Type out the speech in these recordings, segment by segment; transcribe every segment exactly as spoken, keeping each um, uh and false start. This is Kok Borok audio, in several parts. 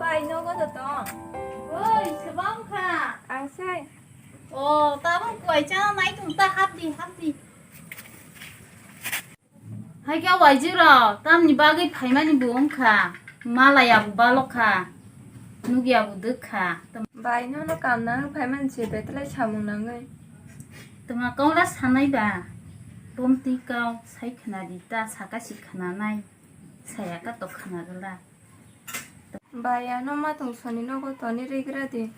Pai, nogo da tong? Oi, swbang kha. Ang sai. O, tabang kuai cha nai tung ta hapdi, hapdi. Hai khe waijwk rok, tamni bagwi phaimani bo wng kha? Malaya bo balok kha, nugya bo dwk kha. Bai, nono kam nang phaimani se betlai samung nangwi. Twma kau la sanai ba, bomtwi kau sai khna di ta, saka si khna nai, saya ka tok khna gala. Bai, ano matwng soni nogo toni rigra di.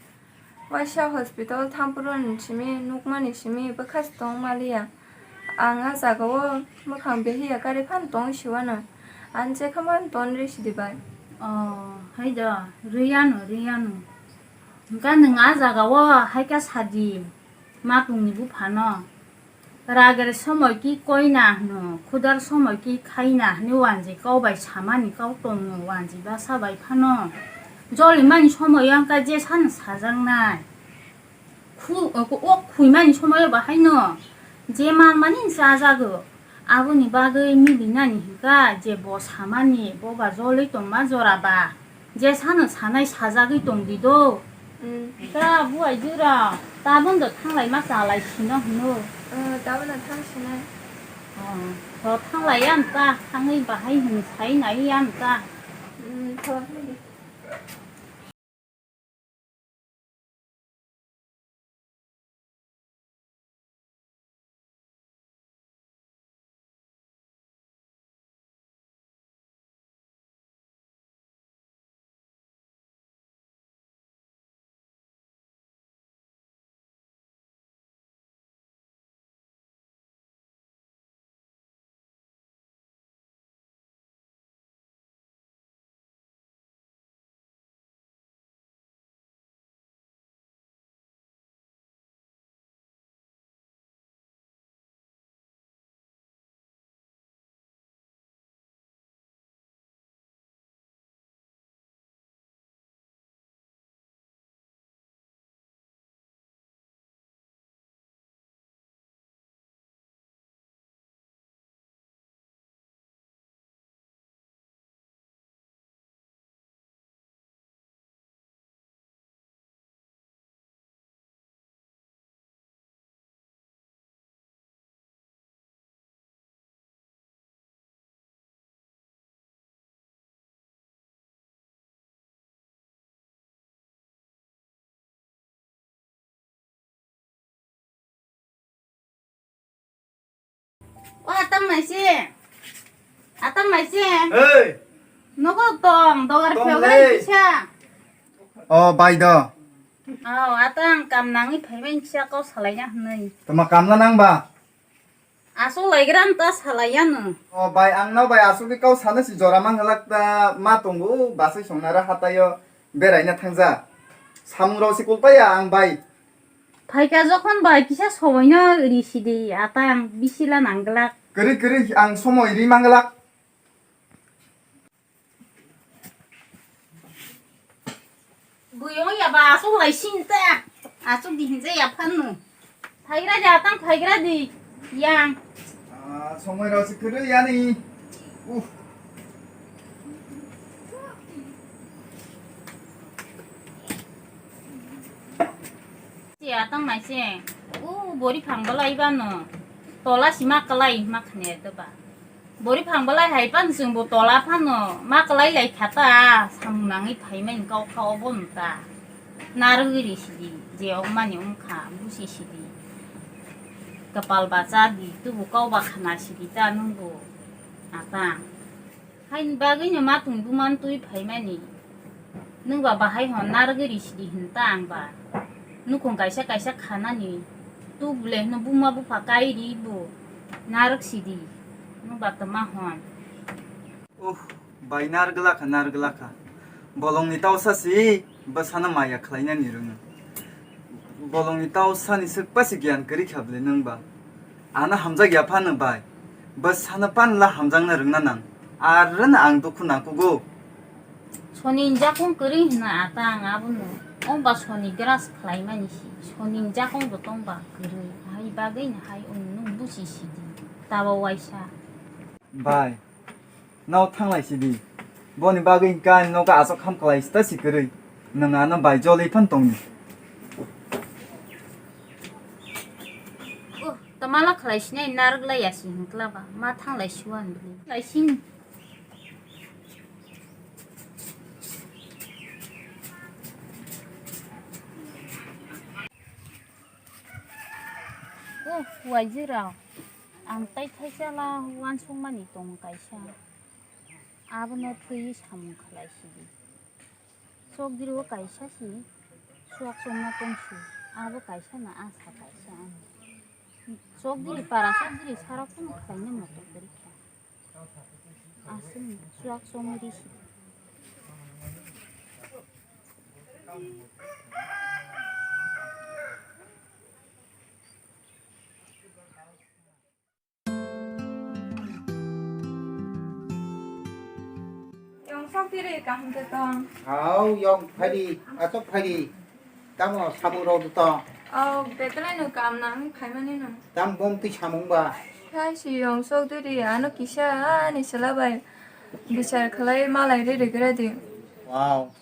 Waisa hospital thampuruni simi nukmani simi bwkha se tong maliya. Ang a jagao mwkhang behiya gari phano tong siwano. Ang jekha man ton ri sidi bai. Oh, hai da, riyano, riyano. Hwnkha nwng a jagao hai kha sadi. Matwngni buphano, "Rager somoi ki koina hwno, khudar somoi ki khaina," hwnwi wanjwi kau bai samani kau tongo, wanjwi basa bai phano. Jolimani somoi wngkha jesano sajaknai. Khu-, o, o khwimani somoio bahaino je manmani chajago. Aboni bagwi milinani hwnkha je bo samani, bo ba jolwi tongma jora ba. Jesano sanai sajagwi tongdi do. Mm. Ta buai jura, tabon do thanglai ma chalai sino hino. Oh, tabon do thang sinai. Oh, to thanglai yan ta, thangwi bahai hin sai nai yan ta. Mm, to. O atang mai se. Atang mai se. Hey. Nogo tong, dogar Tong pheo le. Gai kisa. O bai do. O atang kam nangwi phaibai kisa kau salai na hwnwi. Tama kam na nang ba? Aswk laigra ta salai yano. O bai, ang no bai aswk khe kau sana si jora mang halak ta ma tongo, basai song nara hatayo beraina thangja. Samung rok si kulpaya ang bai. Phaikha jokhon bai kisa somoino ri sidi, atang bisila nangglak. Kwrwi kwrwi ang somoi ri manglak. Bui ong ya ba aswk lai sini ta. Aswk di hinja ya phanu. Phaigra di atang phaigra di. Yang. Ah, somoi rok si kwrwi yani. Uh. Si atang mai se. Uh, bori phang balai bano. Tola si ma kalai ma khne to ba. Bori phang balai hai pan chwng bo tola phano ma kalai lai kha ta, samung nangwi phaimani kau kha obo no ta. Narwgwi ri sidi, je wngmani wngkha, busi sidi. Kapal bacha di, tubu kau ba khana sidi ta nwng bo. Atang. Haini bagwi no ma tong buma twi phaimani. Nwng ba bahai hwn narwgwi ri sidi hwn ta ang ba. Nukhung kaisa kaisa khanani. Tubule hwno buma bupha kai ri bo. Narwk sidi. Nwng ba tama hwn. Uh, bai narwk lakha, narwk lakha. Bolongni tausa si bwsano maya khlainani rwngno. Bolongni tausa ni swk pasi giyan kwrwi kha bwle nwng ba. Ano hamjak ya phano bai. Bwsano pan la hamjakna rwngna nang. Arwno ang dukhu nangkugo. Soni ni jakong kwrwi hwna ata ang abono. Ong ba soni gras khlaimani si. Soni ni jakong bo tong ba kwrwi. Hai bagwi no hai ong nwng busi sidi. Tabo waisa. Bai. Nao thanglai sidi. Boni bagwi hwnkhe ani nogo aswk ham khlai sita si kwrwi. Nwng ano bai jolwi phan tongdi. Oh, tamala khlai sinai narwk lai ya si hwnkla ba. Ma thang lai si wan bini. Lai sin. Oh, waijwk rok. Ang tai thaisa la uansukmani tongo kaisa. Abono twiwi samung khlai sidi. Chokdiri o kaisa si, chwk chongma tong si. Abo kaisa no asa kaisa ano. Chokdiri para chokdiri sara kunu khlaina moto kwrwi kha. Aswk chwk chongwi risi. Yong sok tiri kaham te tong. Hao, yong phaidi, asok phaidi. Tamo samung rok tong. Oh, betelai no kam nang khaimani no. Tam bom twi samung ba. Khai si yong sok tiri ano kisa ni sela bai. Bichar khlai malai re re gra di. Wow.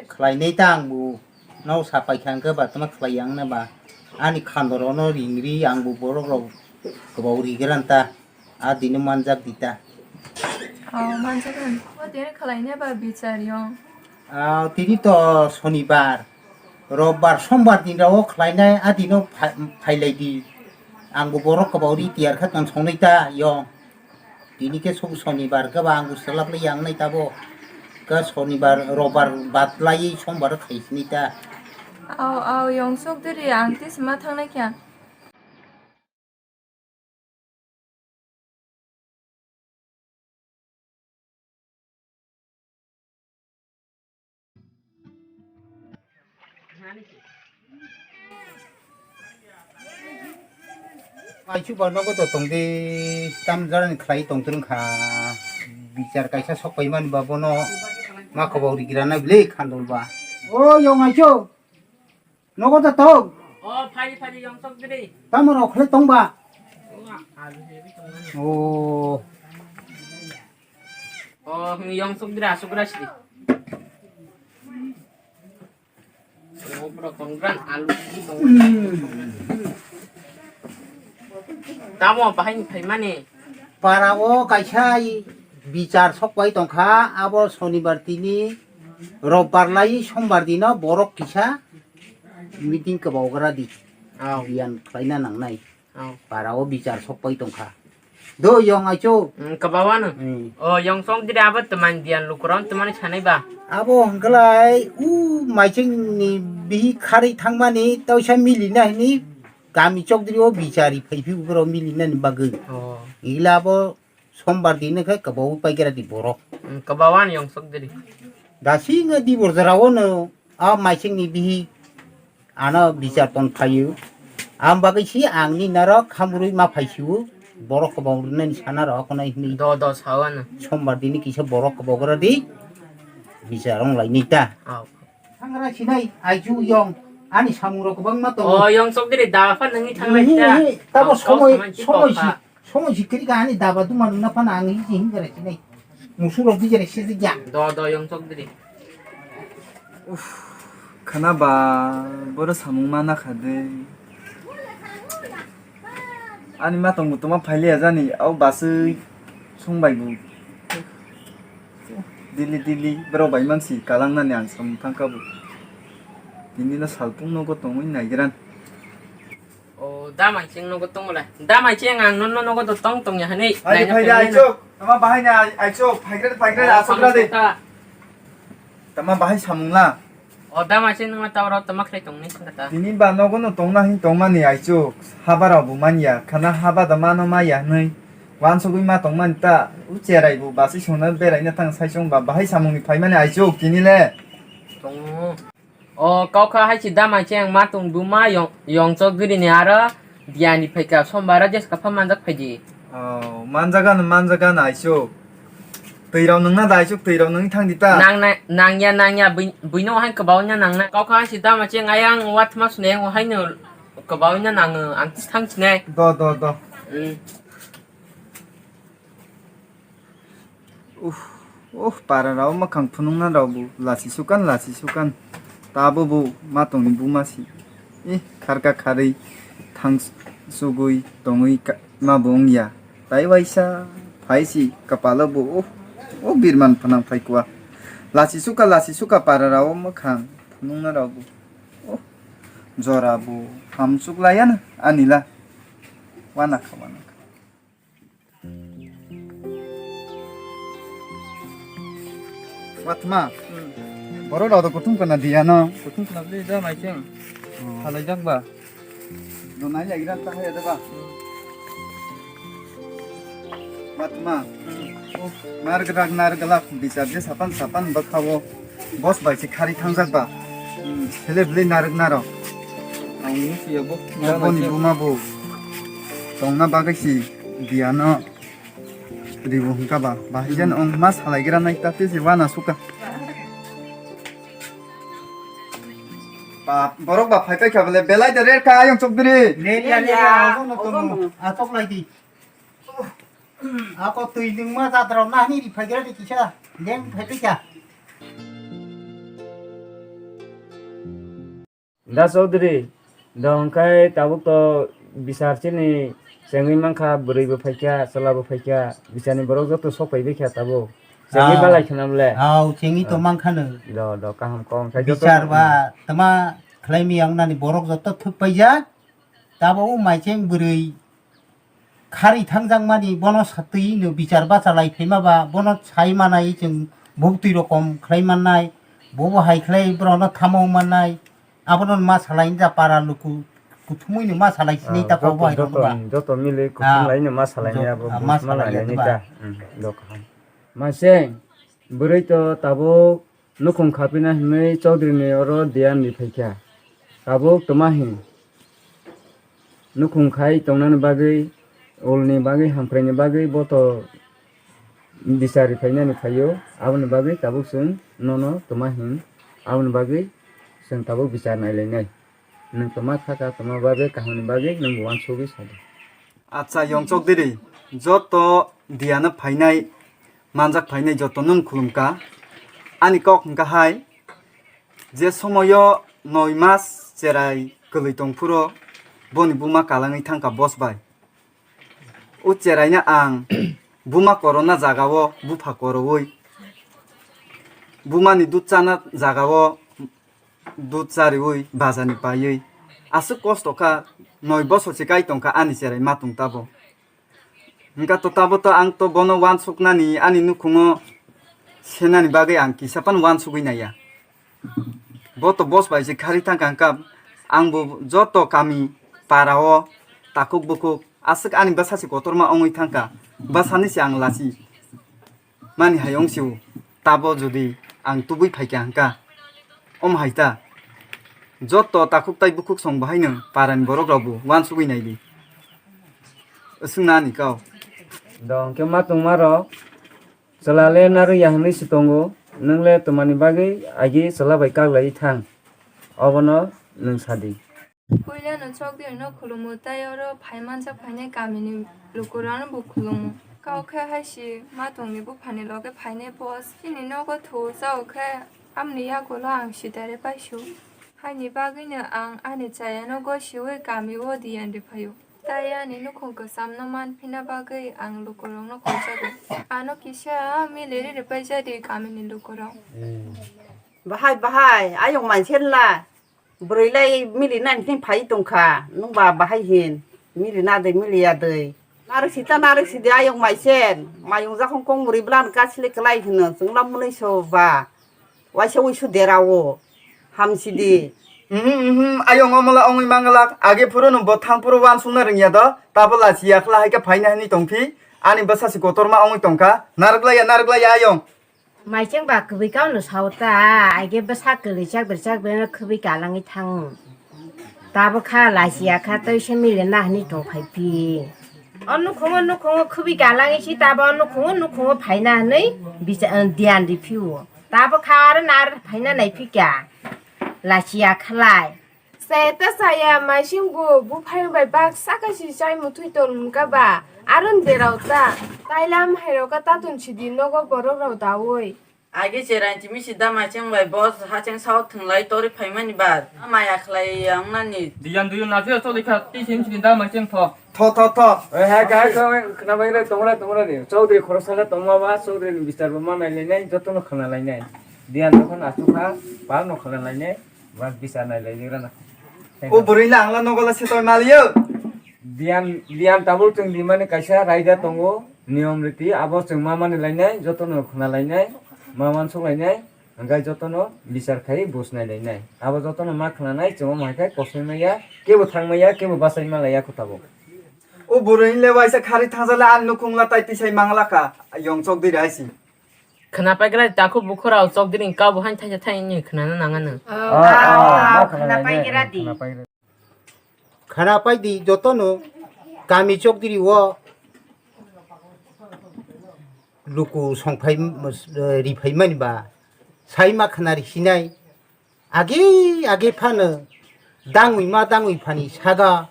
Khlainai ta ang bo. No sapai kha hwnkhe ba tama khlai yang na ba. Ani khandoro no ring ri ang bo borok rok kwbau ri gran ta. A dino manjak di ta. Oh, manjak kan. O tini khlainai ba bichar yong. Ah, tini to sonibar, robbar, sombar din rao khlainai a dino phai-, phailai di. Ang bo borok kwbau ri tiyar kha tong songnai ta yong. Tini khe song sonibar khe ba ang bo swlak lai yang nai tabo. Khe sonibar, robar bad lai sombar khai sini ta. Au, au, yong sok diri ang tis ma thang nai kya. Aichu ba nogo to tong de tam jara ni khlai tong twrwng kha. Bichar kaisa sok pai mani ba bono ma khobor ri gira na bile khandol ba. O yong aichu. Nogo da tong. O, phai, phai, yong sok diri. Tamo rok khle tong ba? O, alu hebi tong mani. O. O, yong sok diri, asuk ras di. O, bro, tong gran, alu hebi tong mani. Tamo bahai ni phai mani. Para o kaisa i bichar sok pai tong kha, abo sonibar tini, robbar lai sombar dino borok kisa meeting kwbau gra di. Au. Biyan khlaina nangnai. Au. Para o bichar sok pai tong kha. Do yong aichu. Hmm, kwbau ano. Hmm. O yong sok diri abo twmani biyan lukuron twmani sanai ba. Abo hwnkhlai u maiching ni bihi kharwi thangmani tausa mili na hini kami chok diri o bichari phai phi bro mili nani bagwi. O. Igla abo sombar dino khe kwbau pai gra di borok. Hmm, kwbau ano yong sok diri. Dasi nge di bor jara o no. A maiching ni bihi ano bichar ton phaio. Am bagwi si ang ni narok khamrui ma phaisio. Borok kwbang rwnani sana rok nai hini. Do, do, sao ano. Sombar dini kisa borok kwbang rwdi. Bichar wng lai nita. Au. Thangra sinai, aichu yong. Ani samung rok kwbangma tongo. O, yong sok diri, da phan nangni thangra sita. Tabo somoi, somoi si. Somo sikiri ka ani daba duma nuna pana ang hi hing kare sinai. Musu rok di jere se ya. Do, do, yong sok diri. Uff, khana ba boro samung mana kha de. Ani ma tong toma phaile ya jani au basui song bai bu. Dili dili bro bai mansi kalang nani ang samung thangka bu. Tini no salpung nogo tongwi naigiran. O, da maising nogo tong le. Da maising ang nono nogo to tong tong ya hani. Hai de, phai de, aichuk. Tama bahai na, aichuk. Phaigra de, phaigra de, asukra de. Tama bahai samung la. O, da maising nang ta oro tama khlai tong ni sing ta. Tini ba nogo no tong na hin tong mani aichuk. Haba rok bu man ya. Khana haba da mano ma ya hnoi. Wansugwi ma tong mani ta. U cherai bu basi songna berai na thang sai song ba bahai samung ni phai mani aichuk. Tini le. Tongo. O kok kha hai si da mai cheng ma tong du ma yong, yong chok diri ni aro diani phai ka sombar jes ka pha manjak phai di. Oh, manjagan, manjagan aisuk. Twi rok nung na da aisuk, twi rok nung thang di ta. Nang na, nang ya, nang ya, bui, bui no hai ka bau nya nang na. Kok kha hai si da mai cheng ayang wat ma sune hai no ka bau nya nang ang thang sine. Do, do, do. Hmm. Uff. Oh, para rao mwkhang phunukna rao bo lasi sukan, lasi sukan. Tabo bo matongni buma si. Eh, kharka kharwi thang sugwi tongwi ka-, ma bo wngya. Tai waisa phai si kapalo bo, oh, oh, birman phanang phai kwa. Lasi suka, lasi suka para rao mwkhang phunukna rao bo. Oh, jora bo hamsuk layana anila. Wana kha, wana kha. Watma. Hmm. Borok rok kutung kana dia no. Kutung kana beli da mai cheng. Oh. Halai jak ba. Do nai lagi ran ta hai da ba. Hmm. Watma. Hmm. Oh, nar grak nar galak bichar je sapan sapan bakhawo. Boss bai se khari thangjak ba. Hmm. Sele beli narwk narok. Ang nusi ya bo. Boni buma bo. Tongna bagwi si dia no. Ribu hwnkha ba, bahai jan ong ma salai gira nai ta tei se wana suka. Ba, borok ba phai paikha bole, belai de rer kha ayang chokdiri. Ler ya, ler ya, ozong no tongo. Achok lai di. Ako twi nung ma jadra na ni ri phai gira di kisa. Leng phai paikha. Da Chaudhary, do hwnkhe tabuk to bichar chini chengwi mankha, bwrwi bo phaikha, chwla bo phaikha, bicharni borok joto sok phaibaikha tabuk. Chengwi Ah. Balai khna bole. Hao, chengwi to Ah. Mankhano. Do, do, kaham kok hwnkhe joto Bichar ba, tama khlaimi ang nani borok joto thwk paijak, tabo o maicheng bwrwi. Khari thangjakmani bono satwi no bichar bachalai phaima ba bono sai manai chwng buktwi rokom khlai mannai, bobo hai khlai borokno thamao mannai, abono ma salai ja para luku kuthumui no ma salai sinai Ah, ta joto, kobo hai joto, rokno ba. Joto mili Ah, kuthum lai no ma salai jo-, ni abo ah, ma ma salai salai ni ba. Ta. Hmm, do kaham. Maseng, bwrwi to tabuk nukhung khapina hinwi Chaudhary ni oro diyan ri phaikha. Tabuk toma hin. Nukhung khai tongnani bagwi, ulni bagwi, hamkraini bagwi bo to bichar ri phainani phaio. Aboni bagwi tabuk chwng nono toma hin. Aboni bagwi chwng tabuk bichar nailainai. Nwng toma khaka toma bagwi kahamni bagwi nwng bo uansugwi sadi. Acha, Yong Chokdiri, joto diyano phainai, manjak phainai joto nwng khulumka. Ani kok hwnkha hai, je somoyo noi mas cherai kwlwi tongphuro boni buma kalangwi thangkha boss bai. O cheraino ang buma korona jagao bupha koroui, bumani dud chana jagao dud chariui bazani paiui aswk kosto kha, noi bosor se kai tongkha ani cherai matung tabo. Hwnkha to tabo to ang to bono uansuknani ani nukhungo senani bagwi ang kisa phano uansugwi naiya. Bo to boss bai se khari thangkha hwnkha, ang bo joto kami para o takhuk bukhuk aswk ani bwsa se kotorma wngwi thangkha, bwsani se ang lasi. Mani hai wng sio, tabo jodi ang tubui phaikha hwnkha, om hai ta. Joto takhuk tai bukhuk song bahaino parani borok rok bo uansugwi naidi. Swngna ani kau. Do hwnkhe ma tongma rok, chwla le narwk ya hwnwi se tongo, nwng le twmani bagwi agi chwla bai kak lai thang, obono nwng sadi. Puilano Chokdiri no khulumo, tai oro phai manjak phainai kamini lukurokno bo khulumo. Kok khe hai si matungni buphani loge phainai boss. Chini nogo thu chao khe amni yagulo ang sidare paisu. Haini bagwino ang ani chayano gosiui kami o diyan riphaio. Tai ani nukhung kwchamno manphina bagwi ang lukurokno koijago. Ano kisa mili riri paijadi kamini lukurok. Bahai, bahai, ayung mansenla. Bwrwi lai mili nani thing phai tongkha, nwng ba bahai hin, mili na de, mili ya de. Narwk sita, narwk sidi, ayung maisen, mayung jakhong kong bwrwi bwlan kasile kwlai hino, chwngla mwnwi so ba, waisa wisu derao, hamsidi. Mhm, mhm, ayung omola ongwi mangalak, age phuru no bo thang phuru uansukna rwngya do, tabo lachi ya khla hai khe phaina hinwi tongphi, ani bwsa se kotorma ongwi tongkha, narwk laiya, narwk laiya ayung. Maicheng ba kwbwi kau no sao ta, age bwsa kwrwi chak bwrwi chak bwrwi no khwbwi kalangwi thango. Tabo kha lachi ya kha tei se mili na hinwi tong phai phi. O nukhungo nukhungo khwbwi kalangwi si tabo nukhungo nukhungo phaina hinwi bicha-, diyan ri phio. Tabo kha aro nar phaina nai phi kya. Lachi ya khlai. Te ta saya maising bu buphang bai bak saka si chai muthwi tol hwnka ba, aron derao ta, tailam hairao ka tatun sidi nogo borok rao dawi. Agi cherai chimi si da maising bai bos hacheng sao thwnglai tori phaimani ba, maya khlai ya wngnani. Diyan duyu na phio choli kha, ti sim sini da maising tho. Tho, tho, tho. Oi, hai, hai, hai, khwna bai re, tongra, tongra ni. Chaudhary khoroksa le tongma ba, Chaudhary ni bichar bo ma nai lai nai, joto no khwna lai nai. Diyan tokon asuk ha, pal no khwna lai nai, ba bichar nai lai nai rana. O bwrwi le ang la nogo la se toi maliyo. Diyan, diyan tabul chwng di mani kaisa raida tongo, niyom riti, abo chwng ma mani lai nai, joto no khwna lai nai, ma man sok lai nai. Hwnkhai jotono bichar khai bus nai lai nai. Abo jotono ma khwnanai, chwng omo hai khe kosoi maya, kebo thang maya, kebo bachai ma laiya kho tabuk. O bwrwi le waisa khari thangsa le ang nukhung la tai tisai mangla kha, yong chokdiri hai si. Khwna paigra di takhuk bukhurao chokdiri ni kabo hain thaisa thaini khwnana nang ano. Ah, ah, ma khwna khwna pai gra di. Khwna pai gra di. Khana pai di jotono kami chokdiri o luku songphai, riphai mani ba sai ma khana ri sinai. Age age phano dangwi ma dangwi phani saga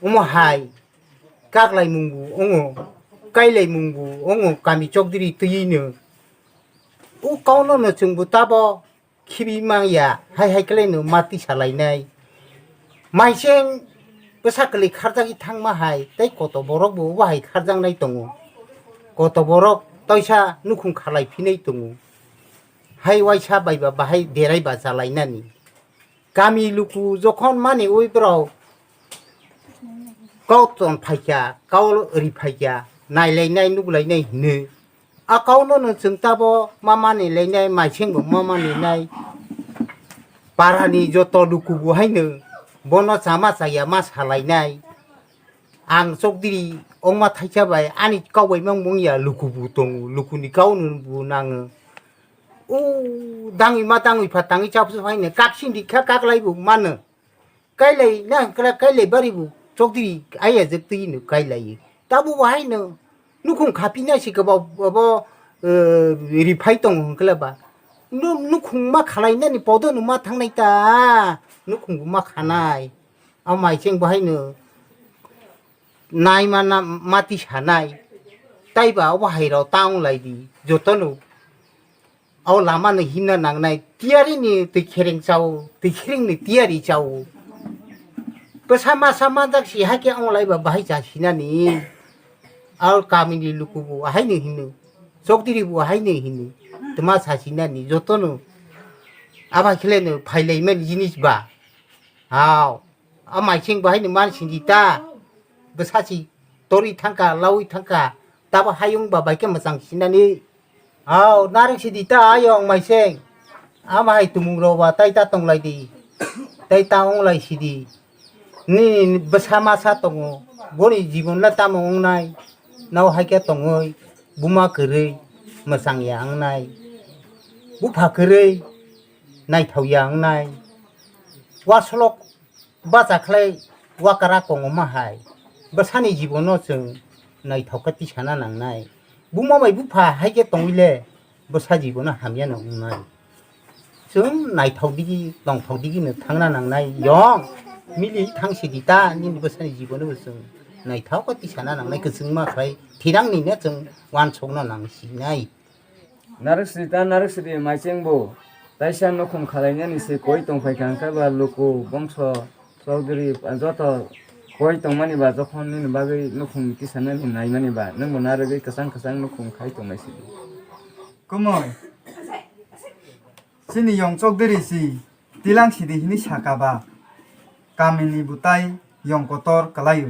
omo hai kaklai mungbu ongo, kailai mungbu ongo kami chokdiri twi no. O kauno no chwngbo tabo khibi mangya, hai hai khlai no ma tisa lainai. Maiseng bwsa kwlwi kharjagwi thangma hai, tei koto borok bo obo hai kharjaknai tongo. Koto borok toisa nukhung khalai phinai tongo. Hai waisa bai ba bahai derai ba chalainani. Kami luku jokhon mani ui borok kau ton phaikya, kau ri phaikya, nai lainai nuk lainai hino. A kauno no chwng tabo ma mani lainai, maising bo ma mani nai. Parani joto luku bo haino bono chama chaya ma salainai. Ang chokdiri ongma thaisa bai ani kau bai mang mung ya luku bo tongo, luku ni kau no bo nango. O dangwi ma dangwi pha tangwi chapsu haino kak sindi kha kak lai bo mano. Kailai na hwnkhe kailai bari bo chokdiri ayajak twi no kailai. Tabo bo haino nukhung khapina si khe bo, bo, eh, riphai tongo hwnkhe ba. Nu-, nukhung ma khalai nani podo no ma thangnai ta. Nukhung bo ma khanai. A maising bo haino nai ma na, ma twi sanai. Tai ba obo hai rok ta wng lai di. Joto no. O lama no himna nangnai, tiyari ni twi khereng chao, twi khereng ni tiyari chao. Bwsa masa manjak si hakhe onglai ba bahai cha sinani. Ar kami ni luku bo ahai no hino, chokdiri bo ahai no hino, twma sa sinani joto no. Aba khle no phailai mani jinis ba. Hao. A maising bahai ni man sindi ta. Bwsa si torwi thangkha, lawi thangkha. Tabo hayung ba bai khe mwchang sinani. Hao, narwk sidi ta ayong maising. Ama hai tumung rok ba tai ta tonglai di. Tai ta onglai sidi. Nini bwsa masa tongo. Boni jibon le tamo ongnai. Nao hai khe tongoi. Buma kwrwi. Mwchang ya ongnai. Bupha kwrwi. Naithok ya ongnai. Wasolok Bacha khlai wakara kongoma hai bwsani jibono chwng naithok khe tisana nangnai. Buma bai bupha hai khe tongwile bwsa jibono hamyano wngnai. Chwng naithok digi tongthok digi no thangna nangnai yong. Mili thang sidi ta nini bwsani jibono bo chwng naithok khe tisana nangnai kwchwngma khlai thirang nino chwng uansukna nang sinai. Narwk sidi ta narwk sidi maising bo taisa nukhung khalainani se koi tongphai kha, hwnkhe ba luku bongso chowdhury joto koi tongmani ba jokhon nini bagwi nukhung tisanani naimani ba nwng bo narwgwi kwchang kwchang nukhung khai tongnai sidi. Kumui chini yong chowdhury si. Tilang sidi hini saka ba, kamini bwtai yong kotor kwlaio.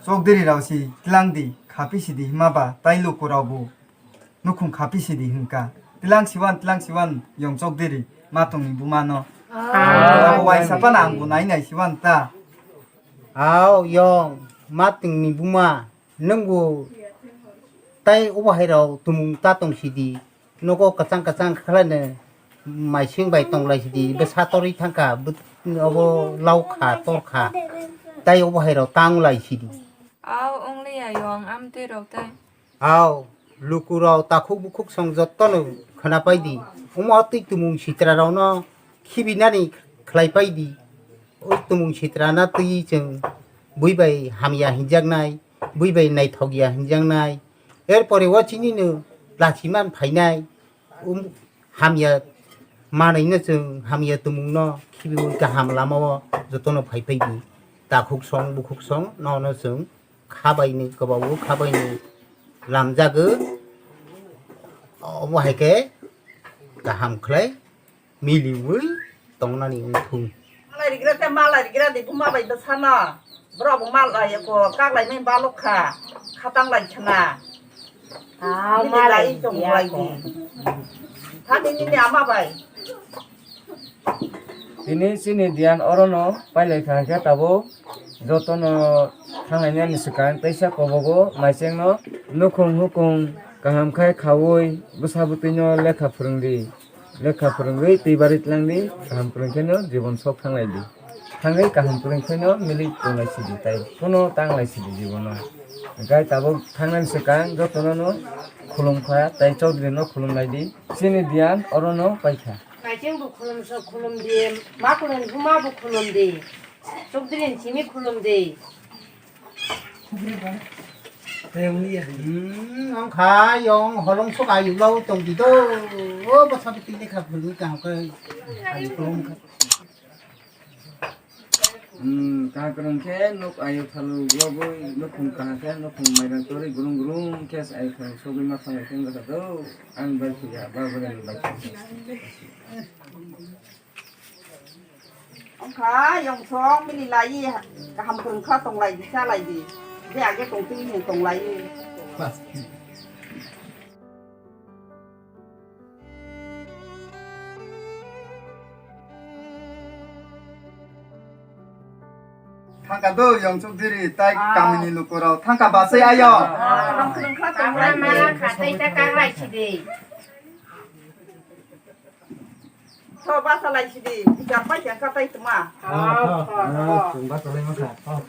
Chokdiri rao si tilang di, khapi sidi hima ba, tai luku rao bo nukhung khapi sidi hwnkha. Tilang siwan, tilang siwan yong chokdiri, matungni buma no. Ah. Waisa pana ang bo nai nai siwan ta. Ao yong, matungni buma, nwng bo tai obo hai rao tumung ta tong sidi. Nogo kwchang kwchang khlaino maising bai tonglai sidi, bwsa torwi thangkha, bw-, obo laukha, torkha, tai obo hai rok tanglai sidi. Ao, ongliya yong, amtwi rok tai. Ao, luku rok takhuk bukhuk song jottono khwna pai di. Omo twi tumung sitra rokno khibinani khlai pai di. O tumung sitrana twi chwng bui bai hamya hinjaknai, bui bai naithokya hinjaknai. Erpore o chinino lachiman phainai, um, hamya manwino chwng hamya tumungno khibiwi kaham lamao jotono phai phai di. Takhuk song, bukhuk song, nono chwng khabaini kwbago khabaini lamjago. Obo hai khe kaham khlai miliwi tongnani wngthung. Malai rigra te malai rigra di buma bai bwsano. Borok bo malai ko kaklai mai balok kha. Khatang lai khna. Ah, bini malai lai tong dia lai ko di. Thani nini ama bai. Tini chini diyan orono pailai kha khe tabuk jotono thanglainani swkang teisa kobogo maichengno nukhung hukhung kaham khai khaui bwsa bwtwino lekha phwrwngdi. Lekha phwrwngwi twi bari tlangdi, kaham phwrwng kheno jibon sok thanglai di. Thangwi kaham phwrwng kheno milik tonglai sidi, tai kuno tanglai sidi jibono. Hwnkhe tabuk thangnani swkang jotono no khulum kha, tai Chaudhary no khulum lai di. Chini diyan orono paikha. Kaiching bo khulum sok khulum di, makulin huma bo khulum di, Chaudhary ni simi khulum di. Hmm, wng kha, yong holong sok ayuk lau tong di do. O bwsa bwtwi lekha phwrwngwi kaham khe ayuk lau wng kha. Hmm, kaham kwrwng khe nuk ayuk thalu logwi nukhung kaham khe nukhung mairang torwi gurung gurung khe ayuk thalu sogwi ma thanglai khe wng kha do. Ang bai phiya, ba bwrwini bai phiya. Wngkha yong song bini lai kaham kwrwng kha tong lai di, cha lai di. Je age tong twi hin tong lai. Thangka do yong chuk diri tai Ah. kamini lukurok thangka basai ayo. Ah, kaham kwrwng kha tong lai di. Mala kha tai ta kak lai si di. Tho, basa lai sidi, bichar pai khe wngkha tai tma. Ah, ah, ah, chwng basa lai mankha. Ah.